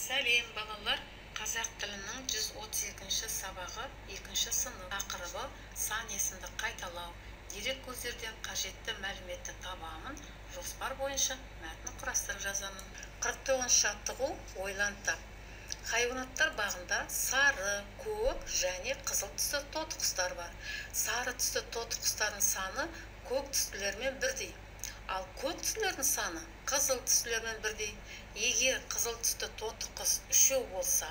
Сәлем, балалар! Қазақ тілінің 132 сабағы, екінші сынып. Тақырыбы: сан есімді қайталау. Дерек көздерден қажетті мәліметті табамын, жоспар бойынша мәтін құрастырып жазамын. 49 жаттығу. Ойлан, тап. Хайуанаттар бағында сары, көк және қызыл түсті тотықұстар бар. Сары түсті тотықұстардың саны көк түстілермен бірдей, ал көк түстілердің саны қызыл түстілермен бірдей. Егер қызыл түсті тотықұс үшеу болса,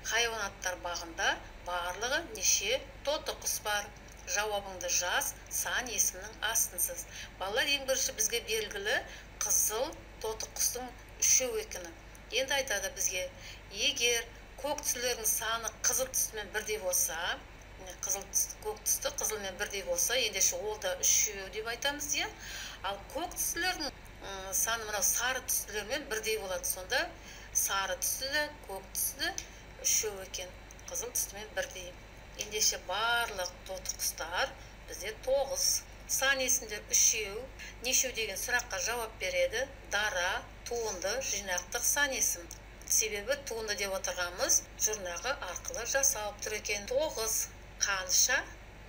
хайуанаттар бағында барлығы неше тотықұс бар? Жауабыңды жаз, сан есімнің астын сыз. Балалар, ең бірінші бізге белгілі қызыл тотықұстың үшеу екені. Енді айтады бізге, егер көк түстілердің саны қызыл түстімен бірдей болса, қызыл түсті, көк түсті қызылмен бірдей болса, ендеше ол да үшеу деп айтамыз, иә. Ал көк түстілердің саны мынау сары түстілермен бірдей болады. Сонда сары түсті де, көк түсті де үшеу екен, қызыл түстімен бірдей. Ендеше барлық тотықұстар бізде 9. Сан есімдер үшеу, нешеу деген сұраққа жауап береді. Дара, туынды, жинақтық сан есім. Себебі туынды деп отырғанымыз жұрнағы арқылы жасалып тұр екен. 9. Қанша?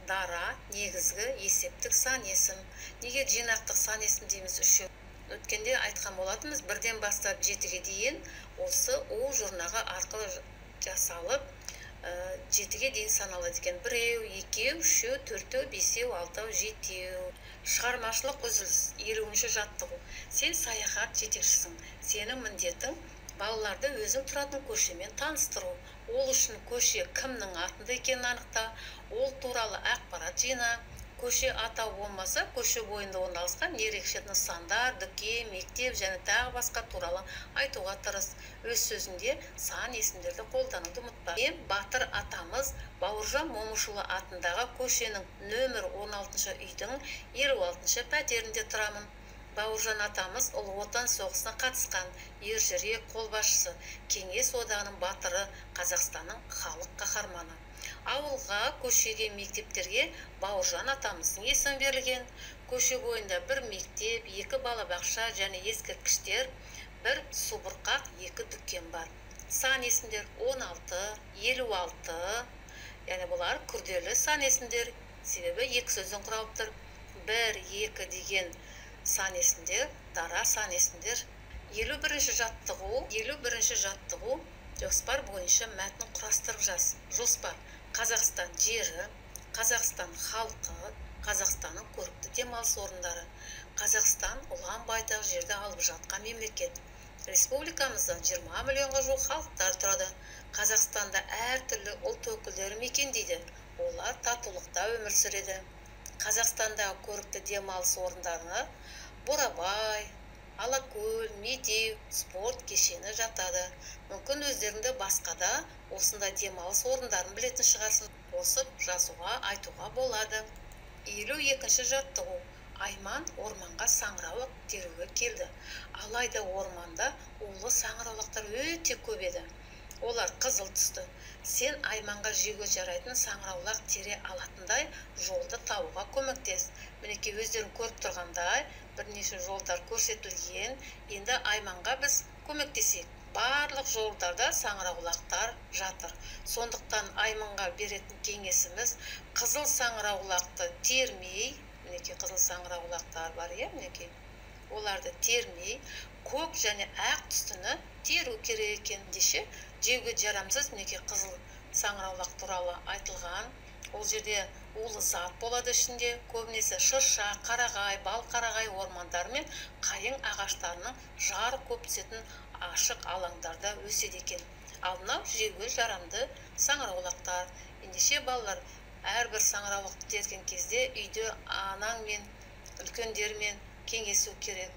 Дара, негізгі есептік сан есім. Неге жинақтық сан есім дейміз үшеу? Өткенде айтқан болатынбыз, 1-ден бастап 7-ге дейін осы у жұрнағы арқылы жасалып, 7-ге дейін саналады екен. 1, 2, 3, 4, 5, 6, 7. Шығармашылық үзіліс. 50 жаттығу. Сен саяхат жетекшісің. Сенің міндетің балаларды өзің тұратын көшемен таныстыру. Ол үшін көше кімнің атында екенін анықта, ол туралы ақпарат жина. Көше атауы болмаса, көше бойында орналасқан ерекше нысандар, дүкен, мектеп және тағы басқа туралы айтуға тырыс. Өз сөзінде сан есімдерді қолдануды ұмытпа. Мен батыр атамыз Бауыржан Момышұлы атындағы көшенің нөмір 16 үйдің 56 пәтерінде тұрамын. Бауыржан атамыз Ұлы Отан соғысына қатысқан ержүрек қолбасшысы, Кеңес Одағының батыры, Қазақстанның халық қаһарманы. Ауылға, көшеге, мектептерге Бауыржан атамыздың есімі берілген. Көше бойында бір мектеп, 2 балабақша және ескерткіштер, бір субұрқақ, 2 дүкен бар. Сан есімдер 16, 56, яғни бұлар күрделі сан есімдер, себебі екі сөзден құралып тұр. 1, 2 деген сан есімдер, дара сан есімдер. 51 жаттығу. 51 жаттығу. Жоспар бойынша мәтін құрастырып жаз. Жоспар: Қазақстан жері, Қазақстан халқы, Қазақстанның көрікті демалыс орындары. Қазақстан ұлан байтақ жерді алып жатқан мемлекет. Республикамызда 20 миллионға жуық халықтар тұрады. Қазақстанда әртүрлі ұлт өкілдері мекендейді. Олар татулықта өмір сүреді. Қазақстандағы көрікті демалыс орындарына Бурабай, Алакөл, Медеу спорт кешені жатады. Мүмкін өздеріңді басқа да осындай демалыс орындарын білетін шығарсың. Қосып жазуға, айтуға болады. 52 жаттығу. Айман орманға саңырауық теруге келді. Алайда орманда улы саңырауықтар өте көп еді. Олар қызыл түсті. Сен Айманға жеуге жарайтын саңырауық тере алатындай жолды табуға көмектес. Мінекей, өздерің көріп тұрғандай бірнеше жолдар көрсетілген. Енді Айманға біз көмектесейік. Барлық жолдарда саңырауқұлақтар жатыр. Сондықтан Айманға беретін кеңесіміз: қызыл саңырауқұлақты термей, мінекей қызыл саңырауқұлақтар бар, иә, мінекей. Оларды термей, көк және ақ түстіні теру керек екен. Ендеше жеуге жарамсыз мінекей қызыл саңырауқұлақ туралы айтылған. Ол жерде улы зат болады ішінде, көбінесе шырша, қарағай, балқарағай ормандары мен қайың ағаштарының жарық көп түсетін ашық алаңдарда өседі екен. Ал мынау жеуге жарамды саңырауқұлақтар. Ендеше балалар, әрбір саңырауқұлақты терген кезде үйде анаңмен, үлкендермен кеңесу керек.